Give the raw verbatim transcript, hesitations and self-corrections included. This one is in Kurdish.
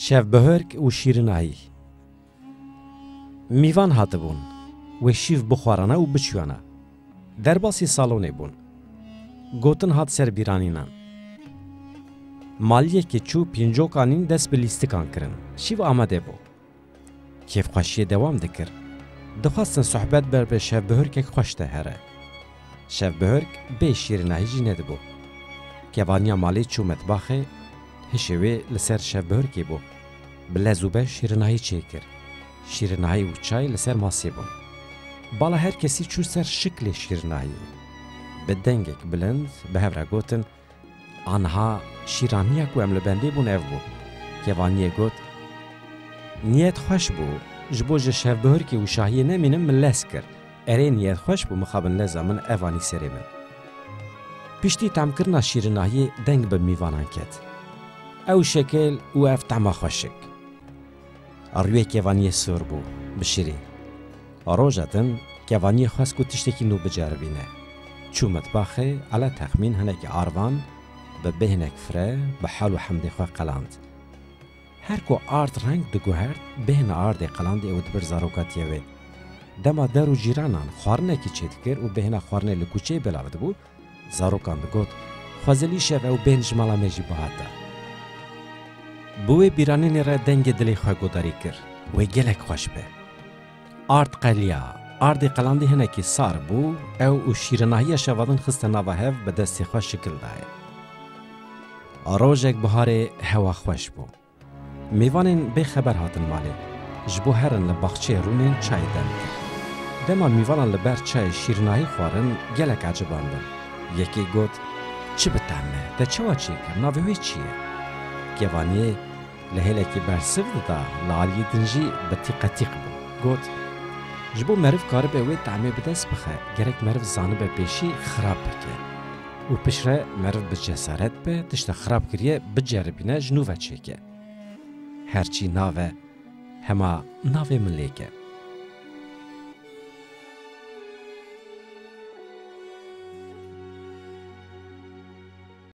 Şevbihurk û şîrinahî. Mîvan hatibûn, wê şîv bixwarana û biçûyana. Derbasî salonê bûn. Gotin hat ser bîranînan. Maliyekê çû pîncokan nîn dest bi lîstikan kirin. Şîv amade bû. Kêfxweşiyê dewam dikir. Dixwestin sohbet ber bi şevbihurkek xweş de here. Şevbihurk bê şîrinahî jî nedibû. Kevaniya malê çû metbaxê, hişê wê li ser şevbihurkê bû. Bi lez û beş şîrinahî çêkir. Şîrinahî û çay li ser masê bûn. Bala her kesî çû ser şiklê şîrinahiyê. Bi dengek bilind bi hev re gotin, Anha şîraniya ku em li bendê bûn ev bû. Kevaniyê got, Niyet xweş bû, ji bo ji şevbihurkê û şahiyê nemînim min lez kir. Erê niyet xweş bû, mixabin leza min ev anî serê min. Piştî tamkirina şîrinahiyê deng bi mîvanan ket. Ew şekil û ev tema xweşik. Rûyê kevaniyê sor bû, bişirî. Roja din kevaniyê xwest ku tiştekî nû biceribîne. Çû mitbaxê, ele texmîn hinekî arvan bi bêhnek fire, bi hal û hemdê xwe qeland. Her ku ard reng diguhert, bêhna ardê qelandî ew dibir zarokatiya wê. Dema der û cîranan xwarinekî çêdikir û bêhna xwarinê li kuçeyê belav dibû, zarokan digot, Xwezil îşev ew bên ji mala me jî bihata. Bi wê bîranînê re dengê dilê xwe guhdarî kir. Wê gelek xweş be. Ard qeliya, ardê qelandî hinekî sar bû, ew û şîrinahiya şeva din xiste nava hev bi destê xwe şikil dayê. Rojek biharê hewa xweş bû. Mêvanên bêxeber hatin malê. Ji bo herin li baxçeyê rûnên çayê dem kir. Dema mîvanan li ber çayê şîrinahî xwarin, gelek ecibandin. Yekê got, Çi bi tehm e? Te çawa çêkir? Navê wê çi ye? Kevaniyê li hêlekî bersiv dida, li aliyê din jî bi tîqetîq bû. Got, Ji bo meriv karibe wê tehmê bi dest bixe, gerek meriv zanibe pêşî xirab bike û piştre meriv bi cesaret be, tişta xirab kiriye biceribîne, ji nû ve çêke. Her çî nav e, hema navê min lê ke.